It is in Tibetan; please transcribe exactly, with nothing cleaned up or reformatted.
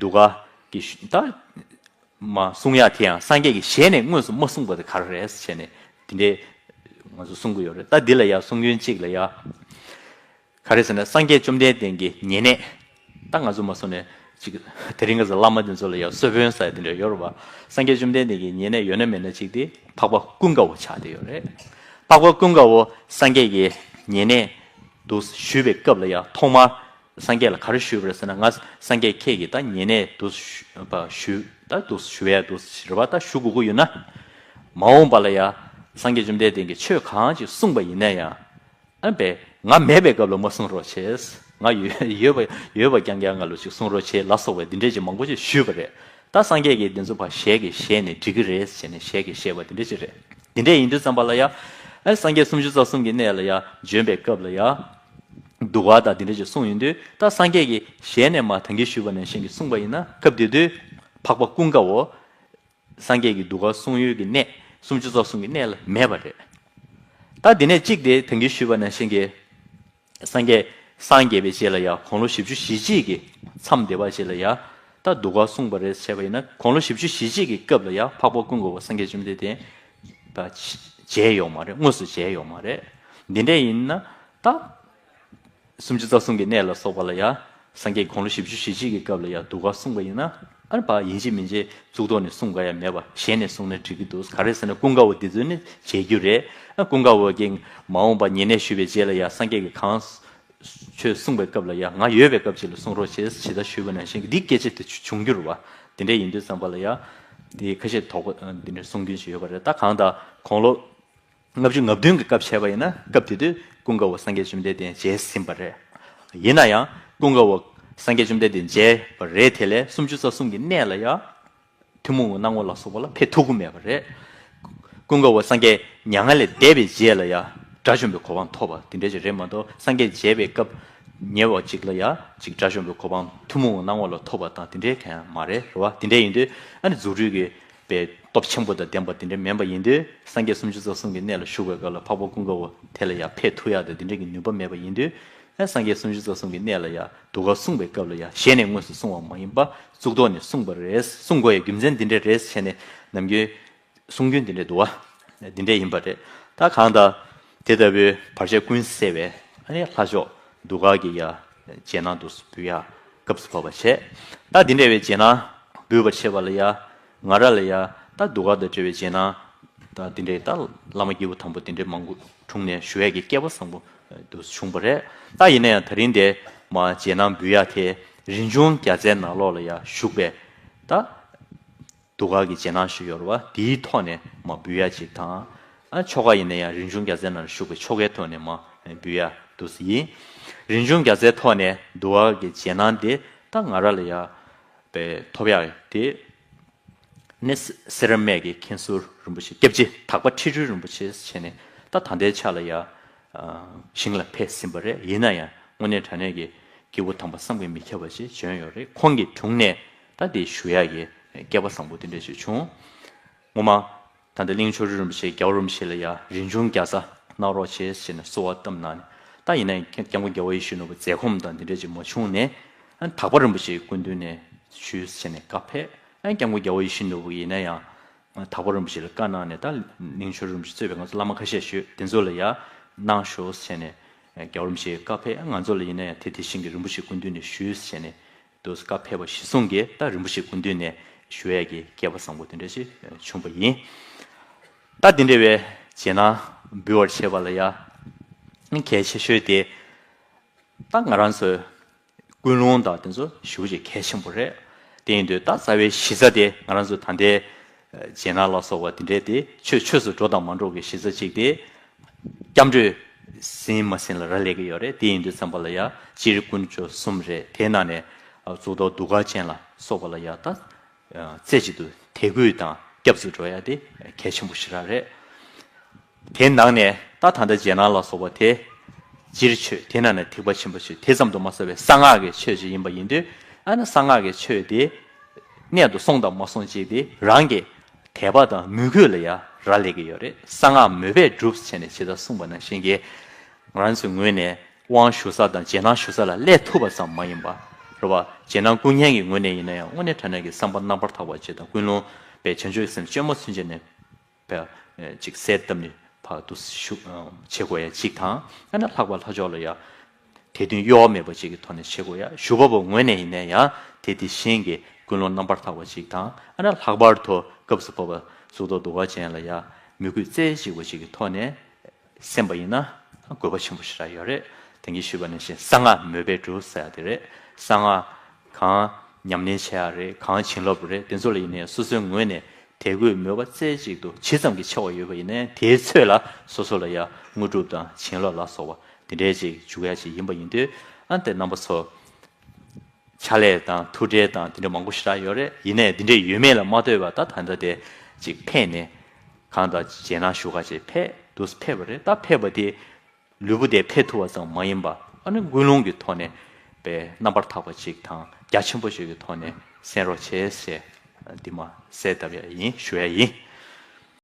གདུགས་དཀར་གྱི་ད་མ་གསུང་ཡག་དེ་ཡང་སངས་རྒྱས་ཀྱི་ཞལ་ནས་དངོས་སུ་མ་གསུངས་པ་དེ་ག་རེ་རེད་ཟེར་ནས་དེ་འདྲའི་ང་ཚོ་གསུང་གི་ཡོད་རེད། ད་འདི་ལ་ཡ་གསུང་རྒྱུན་གཅིག་ལ་ཡ། ག་རེ་ཟེར་ན་སངས་རྒྱས་བཅོམ་ལྡན་འདས་ཀྱི་ཉེ་གནས། ད་ང་ཚོ་མ་སོང་ནས་ཅིག་དེ་རིང་ཁ་སང་བླ་མ་དེ་ཚོ་ལ་ཡང་གསོལ་དཔོན་ཟེར་དེ་འདྲ་ཡོད་རེད་བ། སངས་རྒྱས་བཅོམ་ལྡན་འདས་ཀྱི་ཉེ་གནས་ཡོད་ན་མེད་ན་ཅིག་དེ་འཕགས་པ་ཀུན་དགའ་བོ་ཆགས་བསྡད་ཡོད་རེད། འཕགས་པ་ཀུན་དགའ་བོ་སངས་རྒྱས་ཀྱི་ཉེ་གནས་དུ་ཞུས་པའི་སྐབས་ལ་ཡང་ཐོག་མར་སངས་རྒྱས་ལ་ག་རེ་ཞུས་པ་རེད་ཟེར་ན། ང་སངས་རྒྱས་ཁྱེད་ཀྱི་ད་ཉེ་གནས་དུ་ཞུ་བ་ཞུ་ད་དུ་ཞུ་ཡ་དུ་ཞུ་བ་ད་ཞུ་དགོས་ཀྱི་ཡོད་ན། མ་འོངས་པ་ལ་ཡང་སངས་རྒྱས་བཅོམ་ལྡན་འདས་ཀྱིས་ཆོས་གང་ཅིག་གསུངས་པ་ཡིན་ན་ཡང་། ཨ་པས་ང་མེད་པའི་སྐབས་ལ་མ་གསུང་རོགས་བྱས། ང་ཡོད་ཡོད་པ་ཡོད་པ་རྐྱང་རྐྱང་ང་ལ་ཅིག་གསུང་རོགས་བྱས་ལ་སོགས་པའི་འདི་འདྲས་ཅིག་མང་པོ་ཅིག་ཞུས་པ་རེད། ད་སངས་རྒྱས་ཀྱིས་འདི་ཚོ་ཕར་ཞལ་གྱིས་བཞེས་ནས་འགྲིག་གི་རེད་ཟེར་ནས་ཞལ་གྱིས་བཞེས་པ་འདི་འདྲས་ཅིག་རེད། འདི་འདྲས་ཡིན་དུས་ཙམ་པ་ལ་ཡ། ཨ་སངས་རྒྱས་སུམ་ཅུ་རྩ་གསུམ་གྱི་གནས་ལ་ཡ་བྱོན་པའི་སྐབས་ལ་ཡ། གདུགས་དཀར་དང་འདི་འདྲས་ཅིག་གསུངས་ཡོང་དུས་ད་སངས་རྒྱས་ཀྱིས་ཞལ་ནས་མར་ད་གིན་ཞུས་པ་ནང་བཞིན་གྱིས་གསུངས་པ་ཡིན་ན་སྐབས་དེ་དུས་འཕགས་པ་ཀུན་དགའ་བོ། སངས་རྒྱས་ཀྱི་གདུགས་དཀར་གསུང་ཡུལ་གྱི་གནས་སུམ་ཅུ་རྩ་གསུམ་གྱི་གནས་ལ་མེད་པ་རེད། ད་འདི་ནས་གཅིག་དེ་ད་གིན་ཞུས་པ་ནང་བཞིན་གྱི་སངས་རྒྱས་སངས་རྒྱས་པའི་རྗེས་ལ་ཡང་དགུང་ལོ་བཞི་བཅུ་ཞེ་གཅིག་གི་མཚམས་བསྡད་པ་ཞིག་ལ་ཡང་ད་གདུགས་དཀར་གསུངས་པ་རེད་བྱས་པ་ཡིན་ན། དགུང་ལོ་བཞི་བཅུ་ཞེ་གཅིག་གི་སྐབས་ལ་ཡང་འཕགས་པ་ཀུན་དགའ་བོ་སངས་རྒྱས་བཅོམ་ལྡན་འདས་ད་མཇལ་ཡོད་མ་རེད། དངོས་སུ་མཇལ་ཡོད་མ་རེད། འདི་འདྲས་ཡིན་ན་ད། སུམ་ཅུ་རྩ་གསུམ་གྱི་གནས་ལ་སོགས་པ་ལ་ཡང་སངས་རྒྱས་དགུང་ལོ་བཞི་བཅུ་ཞེ་གཅིག་གི་སྐབས་ལ་ཡང་གདུགས་དཀར་གསུངས་པ་ཡིན་ན། ཨ་ནི་ཕར་ཡིན་གཅིག་མིན་གཅིག་གཙུག་ཏོར་ནས་གསུང་དགོས་ཡ་མེད་པ་ཞལ་ནས་གསུངས་ན་འགྲིག་གི་འདུག་ག་རེ་ཟེར་ན་ཀུན་དགའ་བོ་འདི་ཚོ་ནི་མཇལ་རྒྱུ་རེད། ཨ་ཀུན་དགའ་བོ་གིས་མ་འོངས་པ་ཉེ་གནས་ཞུས་པའི་རྗེས་ལ་ཡང་སངས་རྒྱས་ཀྱིས་གང་ཆོས་གསུངས་པའི་སྐབས་ལ་ཡང་ང་ཡོད་པའི་སྐབས་ཅིག་ལ་གསུང་རོགས་བྱེད་ཇི་ལྟར་ཞུས་པ་ནང་བཞིན་གྱི་འདི་སྐད་ཆ་དེ་བྱུང་རྒྱུ་རེད་བ། དེ་འདྲ་ཡིན་དུས་ཙམ་པ་ལ་ཡང་དེ་ཁ་ཤས་དོགས་པ་འདི་འདྲ་གསུང་རྒྱུན་ཞིག་ཡོད་པ་རེད། ད་གང་ལྟར་དགུང་ལོ། ལྔ་བཅུ་ང་བདུན་གྱི་སྐབས་བྱས་པ་ཡིན་ན་སྐབས་དེ་དུས་ཀུན་དགའ་བོ་སངས་རྒྱས་བཅོམ་ལྡན་འདས་མཇལ་ཟིན་པ་རེད། ཡིན་ན་ཡང་ཀུན་དགའ་བོ་སངས་རྒྱས་བཅོམ་ལྡན་འདས་མཇལ་བ་རེད་དེ་ལས་སུམ་ཅུ་རྩ་གསུམ་གྱི་གནས་ལ་ཡང་ཐུན་མོང་གི་སྣང་ངོ་ལ་སོགས་པ་ལ་ཕེབས་ཐུབ་ཀྱི་མེད་པ་རེད། ཀུན་དགའ་བོ་སངས་རྒྱས་མྱ་ངན་ལས་འདས་པའི་རྗེས་ལ་ཡང་དགྲ་བཅོམ་པའི་གོ་འཕང་ཐོབ་པ་དེ་འདྲ་ཅིག་རེད་མ་གཏོགས་སངས་རྒྱས་མཇལ་བའི་སྐབས་ཉེ་བ་ཅིག་ལ་ཡང་ཅིག་དགྲ་བཅོམ་པའི་གོ་འཕང་ཐུན་མོང་གི་སྣང་ངོ་ལ་ཐོབ་པ་དང་དེ་འདྲའི་གང་ཡང་མ་རེད་རེད་བ། དེ་འདྲ་ཡིན་དུས་ཨ་ནི་རྫུ་འཕྲུལ་གྱི་པའི་སྟོབས་ཆེན་པོ་དང་ལྡན་པ་དེ་འདྲ་མིན་པ་ཡིན་དུས་སངས་རྒྱས་སུམ་ཅུ་རྩ་གསུམ་གྱི་གནས་ལ་བཞུགས་པའི་སྐབས་ལ་འཕགས་པ་ཀུན་དགའ་བོ་དེ་ལ་ཡང་ཕེབས་ཐུབ་ཡག་དང་དེ་འདྲ་གི་ནུས་པ་མེད་པ་ཡིན་དུས། ཨ་སངས་རྒྱས་སུམ་ཅུ་རྩ་གསུམ་གྱི་གནས་ལ་ཡང་གདུགས་དཀར་གསུངས་པའི་སྐབས་ལ་ཡང་ཞལ་ནས་དངོས་སུ་གསུངས་པ་མ་ཡིན་པ་གཙུག་ཏོར་ནས་གསུངས་པ་རེད། གསུང་དགོས་ཡ་རྒྱུ་མཚན་འདི་འདྲ་རེད་བྱས་ནས་ནམ་རྒྱུན་གསུང་རྒྱུན་འདི་འདྲ་འདུག་བ། འདི་འདྲ་ཡིན་པ་རེད། ད་གང་ལྟར་དེ་ལྟ་བུའི་བར་ཆད་ཀུན་སེལ་བའི་ཨ་ནི་ལྷ་མཆོག་གདུགས་དཀར་གྱི་ཡ་རྗེས་གནང་དུ་འབུལ་ཡ་སྐབས་སུ་བབས་པ་བྱས། ད་འདི་འདྲ་བའི་རྗེས་གནང་འབུལ་བར་བྱེད་པ་ལ་ཡ་ང་རང་ལ་ཡ་ད་གདུགས་དཀར་དང་འབྲེལ་བའི་རྗེས་གནང་ད་འདི་འདྲའི་ད་བླ་མ་སྐྱེས་བུ་དམ་པ་འདི་འདྲའི་མང་པོ་དྲུང་ནས་ཞུ་ཡ་གི་སྐལ་པ་བཟང་པོ་དུ་བྱུང་བ་རེད། ད་ཡིན་ན་ཡང་དེ་རིང་འདི་མ་རྗེས་གནང་འབུལ་ཡ་དེ་རིན་འབྱུང་རྒྱལ་མཚན་ནང་ལོགས་ལ་ཡ་བཞུགས་པའི་ད་གདུགས་དཀར་གྱི་རྗེས་གནང་ཞིག་ཡོད་རེད་བ། དེའི་ཐོག་ནས་མ་འབུལ་ཡ་ཅིག་དང་། ཨ་ཆོ་ག་ཡིན་ན་ཡང་རིན་འབྱུང་རྒྱལ་མཚན་ནང་ལ་བཞུགས་པའི་ཆོ་གའི་ཐོག་ནས་མ་འབུལ་ཡ་དུ་ཡིན། རིན་འབྱུང་རྒྱལ་མཚན་ཐོག་ནས་གདུགས་དཀར་གྱི་རྗེས་གནང་དེ་ད་ང་རང་ལ་ཡ་པའི་ཐོབ་ཡ་དེ། ནི་སེ་ར་སྨད་ཀྱི་མཁན་ཟུར་རིན་པོ་ཆེ་སྐྱབས་རྗེ་དག་པ་ཁྲི་སྤྲུལ་རིན་པོ་ཆེ་བྱས་ནས་ད་ད་ལྟའི་ཆ་ལ་ཡ་ཞིང་ལ་ཕེབས་ཟིན་པ་རེད། ཡིན་ན་ཡང་དངོས་གནས་དྲང་གནས་ཀྱི་སྐྱེས་བུ་དམ་པ་བསམ་གྱིས་མི་ཁྱབ་པ་ཞིག་བྱོན་ཡོད་རེད། ཁོང་གི་དྲུང་ནས་ད་འདི་ཞུ་ཡག་གི་སྐལ་པ་བཟང་པོ་དེ་འདྲ་ཞིག་བྱུང་། ངོ་མ་ད་ལྟ་གླིང་ཆོས་རི་རིན་པོ་ཆེ་རྒྱལ་བ་རིན་པོ་ཆེ་ལ་ཡ་རིན་འབྱུང་རྒྱལ་ས་གནང་རོགས་བྱེད་ཟེར་ནས་གསོལ་བ་བཏབ་གནང་ནས། ད་ཡིན་ན་ཡང་སྐྱབས་མགོན་རྒྱལ་བ་ཡིད་བཞིན་ནོར་བུ་མཛད་སྒོམ་དང་འདི་འདྲ་ཅིག་མ་བྱུང་ནས། ཨ་དག་པ་རིན་པོ་ཆེའི་སྐུ་མདུན་ནས་ཞུས་ཟེར་ནས་བཀའ་ཕེབས། ཨ་སྐྱབས་མགོན་རྒྱལ་བ་ཡིད་བཞིན་ནོར་བུ་ཡིན་ན་ཡང་དག་པ་རིན་པོ་ཆེ་ལ་བཀའ་གནང་ནས། ད་གླིང་ཆོས་རི་རིན་པོ་ཆེ་གཙོས་པའི་ང་ཚོ་བླ་མ་ཁ་ཤས་ཞུས་དེ་ཚོ་ལ་ཡ་གནང་ཤོག་ཟེར་ནས་རྒྱལ་བ་རིན་པོ་ཆེའི་བཀའ་ཕེབས། ང་ཚོ་ལ་ཡིན་ན་ཡང་དེ་དེ་བཞིན་གྱི་རིན་པོ་ཆེའི་སྐུ་མདུན་ནས་ཞུས་ཟེར་ནས་དུ་བཀའ་ཕེབས་པ་གཞིར་བཟུང་གིས་ད་རིན་པོ་ཆེའི་སྐུ་མདུན་ནས་ཞུ་ཡས་ཀྱི་སྐལ་པ་བཟང་པོ་དེ་འདྲ་ཞིག་བྱུང་བ་ཡིན། ད་དེ་འདྲ་བའི་རྗེས་གནང་འབུལ་བར་བྱེད་པ་ལ་ཡ་གལ་ཆེ་ཤོས་དེ་ད་ང་རང་ཚོའི་ཀུན་སློང་དང་དེ་ཚོ་ཞེ་པོ་ཅིག་གལ་ཆེན་པོ་རེད། དེ་ཡིན་དུས་ད་རྩ་བའི་གཞི་རྩ་དེ་ང་རང་ཚོ་ད་ལྟའི་རྗེས་གནང་ལ་སོགས་པ་དེ་འདྲའི་དེ་ཆོས་ཆོས་སུ་འགྲོ་དང་མ་འགྲོ་གི་གཞི་རྩ་གཅིག་དེ། སྐྱབས་འགྲོས་ཟིན་མ་ཟིན་ལ་རག་ལས་ཀྱི་ཡོད་རེད། དེ་ཡིན་དུས་ཙམ་པ་ལ་ཡ་སྤྱིར་དཀོན་མཆོག་གསུམ་རེད། དེའི་ནང་ནས་གཙུག་ཏོར་གདུགས་དཀར་ཅན་ལ་སོགས་པ་ལ་ཡ་ད་རྩེ་གཅིག་ཏུ་དད་གུས་དང་སྐྱབས་སུ་འགྲོ་ཡ་དེ་གལ་ཆེན་པོ་ཞེ་དྲག་རེད། དེའི་ནང་ནས་ད་ད་ལྟ་རྗེས་གནང་ལ་སོགས་པ་དེ་སྤྱིར་ཆོས་དེ་ནང་ནས་ཐེག་པ་ཆེན་པོ་ཆོས་དེ་ཙམ་དུ་མ་ཟད་པའི་གསང་སྔགས་ཀྱི་ཆོས་ཅིག་ཡིན་པ་ཡིན་དུས། ཨ་ནི་གསང་སྔགས་ཀྱི་ཆོས་དེ་གནད་དུ་སོང་དང་མ་སོང་ཅིག་དེ་རང་གི་དད་པ་དང་མོས་གུས་ལ་ཡ་རག་ལས་ཀྱི་ཡོད་རེད། གསང་སྔགས་མོས་པས་འགྲུབ་ཟེར་ནས་ཇི་ལྟར་གསུངས་པ་ནང་བཞིན་གྱི། ང་རང་ཚོའི་ངོས་ནས་དབང་ཞུ་ས་དང་རྗེས་གནང་ཞུ་ས་ལ་སླེབས་ཐུབ་པ་ཙམ་མ་ཡིན་པ། རེད་བ། རྗེས་གནང་སྐུ་བརྙན་གྱི་ངོས་ནས་ཡིན་ན་ཡང་དངོས་གནས་དྲང་གནས་ཀྱི་བསམ་པ་རྣམ་པར་དག་པ་ཅིག་དང་ཀུན་སློང་པའི་བྱང་ཆུབ་སེམས་བཅོས་མ་ཚུན་ཆད་ནས་པའི་ཅིག་གསལ་བཏབ་ནས་ཕར་དུ་ཞུ་བྱེད་དགོས་ཡ་གཅིག་དང་། ཨ་ནི་ལྷག་པར་ལྷ་ཕྱོགས་ལ་ཡ་དད་འདུན་གཡོ་བ་མེད་པ་ཅིག་གི་ཐོག་ནས་བྱེད་དགོས་ཡ། ཞུ་བ་པོ་ངོས་ནས་ཡིན་ན་ཡང་དེ་དེ་བཞིན་གྱི་ཀུན་སློང་རྣམ་པར་དག་པ་ཅིག་དང་། ཨ་ནི་ལྷག་པར་དུ་སྐབས་སུ་བབ་པ་གཙུག་ཏོར་གདུལ་བ་ཅན་ལ་ཡ་མོས་གུས་རྩེ་གཅིག་པ་ཅིག་གི་ཐོག་ནས་གསན་པ་ཡིན་ན་དགོས་པ་ཆེན་པོ་ཞེ་དྲག་ཡོད་རེད། དེང་གི་ཞུས་པ་ནང་བཞིན་གསང་སྔགས་མོས་པས་འགྲུབ་ཟེར་ཡ་དེ་རེད། གསང་སྔགས་གང་ཉམས་ལེན་བྱེད་ཡ་རེད། གང་བྱིན་རླབས་རེད། དེ་ཚོ་ལ་ཡིན་ནའི་སོ་སོའི་ངོས་ནས་དད་གུས་མོས་པ་རྩེ་གཅིག་ཏུ་ཇི་ཙམ་གྱིས་ཆེ་བ་ཡོད་པ་ཡིན་ནའི་དེའི་ཚོད་ལ་སོ་སོ་ལ་ཡ་དངོས་གྲུབ་དང་བྱིན་རླབས་ལ་སོགས་པ་དེ་འདྲའི་ཅིག་འཇུག་ཡ་ཅིག་ཡིན་པ་ཡིན་དུས། ཨ་ནི་དེ་རྣམ་པ་ཚོ་ཕྱག་ལས་དང་ཐུགས་ཁྲལ་དང་དེ་འདྲ་མང་པོ་ཞེ་དྲག་ཡོད་རེད། ཡིན་ནའི་འདི་འདྲའི་ཡོད་མེད་ལ་མ་ལྟོས་པར་ད་ད་ལྟ་དེ་ཅིག་ཕེབས་ནས་གང་ལྟར་རྗེས་གནང་ཞུ་ག་ཅིག་ཕེབས་འདུག་ཕེབས་པ་རེད། ད་ཕེབས་པ་དེ་ལུས་པོ་དེ་ཕེབས་ཐུབ་པ་ཙམ་མ་ཡིན་པ། ཨ་ནི་ཀུན་སློང་གི་ཐོག་ནས་པའི་རྣམ་པར་དག་པ་ཅིག་དང་རྒྱ་ཆེན་པོ་ཞིག་གི་ཐོག་ནས་གསན་རོགས་བྱེད་ཟེར་འདི་མ་གསལ་བཏབ་ཡ་ཡིན། ཞུ་ཡ་ཡིན།